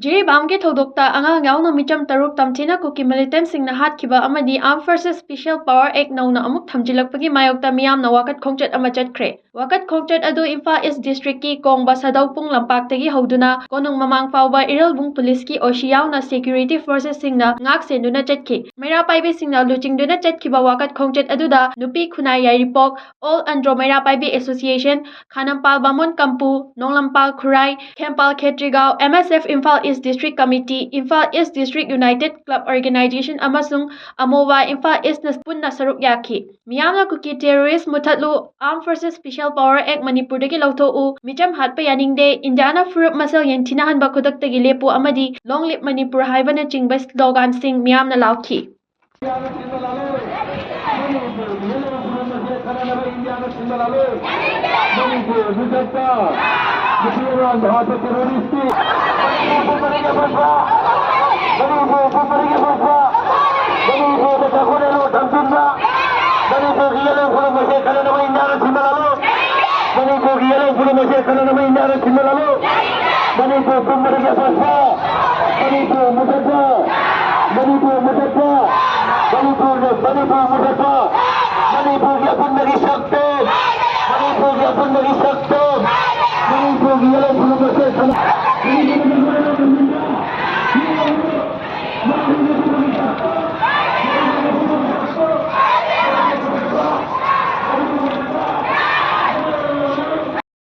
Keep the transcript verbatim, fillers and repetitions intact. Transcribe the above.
ꯖꯤꯔꯤꯕꯥꯝꯒꯤ ꯊꯧꯗꯣꯛꯇ ꯑꯉꯥꯡ ꯌꯥꯎꯅ ꯃꯤꯆꯝ ꯇꯔꯨꯛ ꯇꯝꯊꯤꯅ ꯀꯨꯀꯤ militantꯁꯤꯡꯅ ꯍꯥꯠꯈꯤꯕ ꯑꯃꯗꯤ Armed Forces Special Power Act ꯅꯧꯅ ꯑꯃꯨꯛ ꯊꯝꯖꯤꯜꯂꯛꯄꯒꯤ ꯃꯥꯌꯣꯛꯇ ꯃꯤꯌꯥꯝꯅ ꯋꯥꯀꯠ ꯈꯣꯡꯆꯠ ꯑꯃ ꯆꯠꯈ꯭ꯔꯦ꯫ ꯋꯥꯀꯠ ꯈꯣꯡꯆꯠ ꯑꯗꯨ ꯏꯝꯐꯥꯜ East Districtꯀꯤ ꯀꯣꯡꯕ ꯁꯥꯗꯧꯄꯨꯡ ꯂꯝꯄꯥꯛꯇꯒꯤ ꯍꯧꯗꯨꯅ ꯀꯣꯅꯨꯡ ꯃꯃꯥꯡ ꯐꯥꯎꯕ ꯏꯔꯤꯜꯕꯨꯡ Policeꯀꯤ ꯑꯣꯏꯁꯤ ꯌꯥꯎꯅ security forcesꯁꯤꯡꯅ ꯉꯥꯛ ꯁꯦꯟꯗꯨꯅ ꯆꯠꯈꯤ꯫ ꯃꯩꯔꯥ ꯄꯥꯏꯕꯤꯁꯤꯡꯅ ꯂꯨꯆꯤꯡꯗꯨꯅ ꯆꯠꯈꯤꯕ ꯋꯥꯀꯠ ꯈꯣꯡꯆꯠ ꯑꯗꯨꯗ ꯅꯨꯄꯤ ꯈꯨꯟꯅꯥꯏ ꯌꯥꯏꯔꯤꯄꯣꯛ, All Andro Meira Paibi Association, ꯈꯥꯅꯝꯄꯥꯜ ꯕꯥꯃꯣꯟ ꯀꯝꯄꯨ, ꯅꯣꯡꯂꯝꯄꯥꯜ ꯈꯨꯔꯥꯏ, ꯈꯦꯝꯄꯥꯜ ꯈꯦꯇ꯭ꯔꯤꯒꯥꯎ, M S F Imphal East District Committee, Imphal East District United Club Organization ꯑꯃꯁꯨꯡ ꯑꯃꯣꯕꯥ ꯏꯝꯐꯥꯜ Eastꯅ ꯄꯨꯟꯅ ꯁꯔꯨꯛ ꯌꯥꯈꯤ꯫ ꯃꯤꯌꯥꯝꯅ ꯀꯨꯀꯤ terrorist ꯃꯨꯊꯠꯂꯨ, Armed Forces Special Power Act ꯃꯅꯤꯄꯨꯔꯗꯒꯤ ꯂꯧꯊꯣꯛꯎ, ꯃꯤꯆꯝ ꯍꯥꯠꯄ ꯌꯥꯅꯤꯡꯗꯦ, ꯏꯟꯗꯤꯌꯥꯅ ꯐꯨꯔꯨꯞ ꯃꯁꯦꯜ ꯌꯦꯡꯊꯤꯅꯍꯟꯕ ꯈꯨꯗꯛꯇꯒꯤ ꯂꯦꯞꯄꯨ ꯑꯃꯗꯤ Long Live Manipur ꯍꯥꯏꯕꯅꯆꯤꯡꯕ sloganꯁꯤꯡ ꯃꯤꯌꯥꯝꯅ ꯂꯥꯎꯈꯤ꯫ ꯃꯅꯤꯄꯨꯔ ꯃꯨꯊꯠꯄ, ꯅꯨꯄꯤ ꯑꯉꯥꯡ ꯍꯥꯠꯄ terroristꯇꯤ ꯃꯅꯤꯄꯨꯔ ꯄꯨꯝꯕꯗꯒꯤ ꯑꯄꯨꯟꯕ, ꯃꯅꯤꯄꯨꯔ ꯄꯨꯝꯕꯗꯒꯤ ꯑꯄꯨꯟꯕ, ꯃꯅꯤꯄꯨꯔꯗ ꯆꯥꯎꯈꯠꯅꯅꯕ ꯊꯝꯖꯤꯟꯕ, ꯃꯅꯤꯄꯨꯔꯒꯤ ꯌꯦꯜꯍꯧ ꯈꯨꯅꯨ ꯃꯁꯦ ꯈꯔꯅꯕ ꯏꯟꯗꯤꯌꯥꯅ ꯊꯤꯡꯕ ꯂꯥꯜꯂꯨ꯫ ꯃꯅꯤꯄꯨꯔꯒꯤ ꯌꯦꯜꯍꯧ ꯈꯨꯅꯨ ꯃꯁꯦ ꯈꯔꯅꯕ ꯏꯟꯗꯤꯌꯥꯅ ꯊꯤꯡꯕ ꯂꯥꯜꯂꯨ꯫ ꯃꯅꯤꯄꯨꯔ ꯄꯨꯝꯕꯗꯒꯤ ꯑꯄꯨꯟꯕ, ꯃꯅꯤꯄꯨꯔ ꯃꯨꯊꯠꯄ, ꯃꯅꯤꯄꯨꯔ ꯃꯨꯊꯠꯄ, ꯃꯅꯤꯄꯨꯔ, ꯃꯅꯤꯄꯨꯔ ꯃꯨꯊꯠꯄ, ꯃꯅꯤꯄꯨꯔꯒꯤ ꯑꯄꯨꯟꯕꯒꯤ ꯁꯛꯇꯝ, ꯃꯅꯤꯄꯨꯔꯒꯤ ꯑꯄꯨꯟꯕꯒꯤ ꯁꯛꯇꯝ, ꯃꯅꯤꯄꯨꯔꯒꯤ ꯌꯦꯜꯍꯧ ꯈꯨꯅꯨ ꯃꯁꯦ ꯈꯔꯅꯕ